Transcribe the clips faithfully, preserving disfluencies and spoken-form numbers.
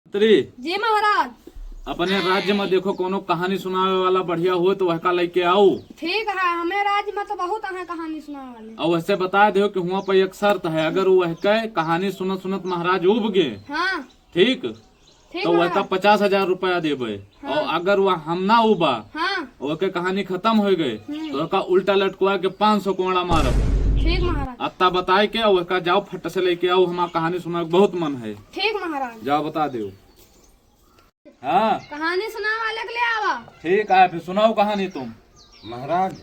मंत्री, जी महाराज। अपने राज्य में देखो, कौनो कहानी सुनावे वाला बढ़िया हो तो वहका लेके आओ। ठीक है, हमें राज्य में तो बहुत अहै कहानी सुनावे वाले। और वैसे बता दो कि हुआं पर एक शर्त है, अगर वो वहके कहानी सुनत सुनत महाराज उब गए, हाँ। ठीक, ठीक तो वहका महाराज। पचास हजार रुपया देबे। हाँ। और अगर वह हम ना उबा, हाँ। वहके कहानी खत्म हो गए, हम्म। तो वहका उल्टा लटकवा के पाँच सौ कोड़ा मारब। ठीक महाराज। अत्ता बताए के, वहका जाओ फट से लेके आओ, हमार कहानी सुनावे के बहुत मन है। ठीक महाराज। जाओ बता दो। हाँ। कहानी सुनावे वाले के ले आवा। ठीक है, फिर सुनाओ कहानी तुम। महाराज,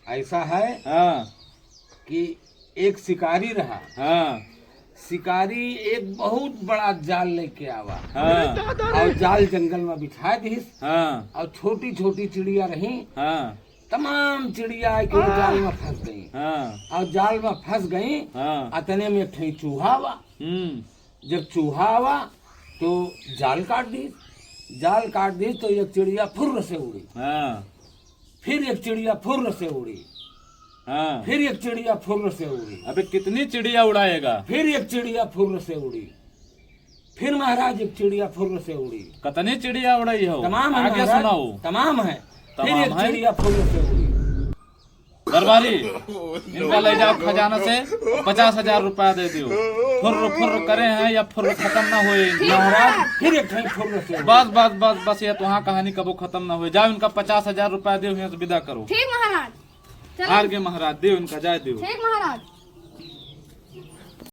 ऐसा है हाँ। कि एक शिकारी रहा। हाँ। शिकारी एक बहुत बड़ा जाल लेके आवा। हाँ। और जाल जंगल में बिछा दिस। हाँ। और छोटी छोटी चिड़िया रही। हाँ। तमाम चिड़िया आके वो जाल में फंस गई। हाँ। और जाल में फंस गई। हाँ। अतने में एक ठे चूहा आवा। हम्म। जब चूहा आवा तो जाल काट दिस। जाल काट दिस तो एक चिड़िया फुर्र से उड़ी। हाँ। फिर एक चिड़िया फुर्र से उड़ी। हाँ। फिर एक चिड़िया फुर्र से उड़ी। अबे कितनी चिड़िया उड़ाएगा? फिर एक चिड़िया फुर्र से उड़ी। फिर महाराज एक चिड़िया फुर्र से उड़ी। कितनी चिड़िया उड़ाई हो? तमाम है आगे महाराज, सुनाओ। तमाम है। फिर तमाम एक है? चिड़िया फुर्र से उड़ी। दरबारी, इनका ले जाओ खजाना से, पचास हजार रुपया दे दियो। फुर्र फुर्र करे हैं या फुर्र खत्म ना होए। महाराज, फिर एक ठे फुर्र से। बस, बस, बस, बस, ये तो हाँ कहानी कबो खत्म ना होए। जाओ इनका पचास हजार रुपया दियो, यहाँ से विदा करो। ठीक महाराज। चलो। हार गए महाराज, दियो इनका, जाए दियो। ठीक महाराज।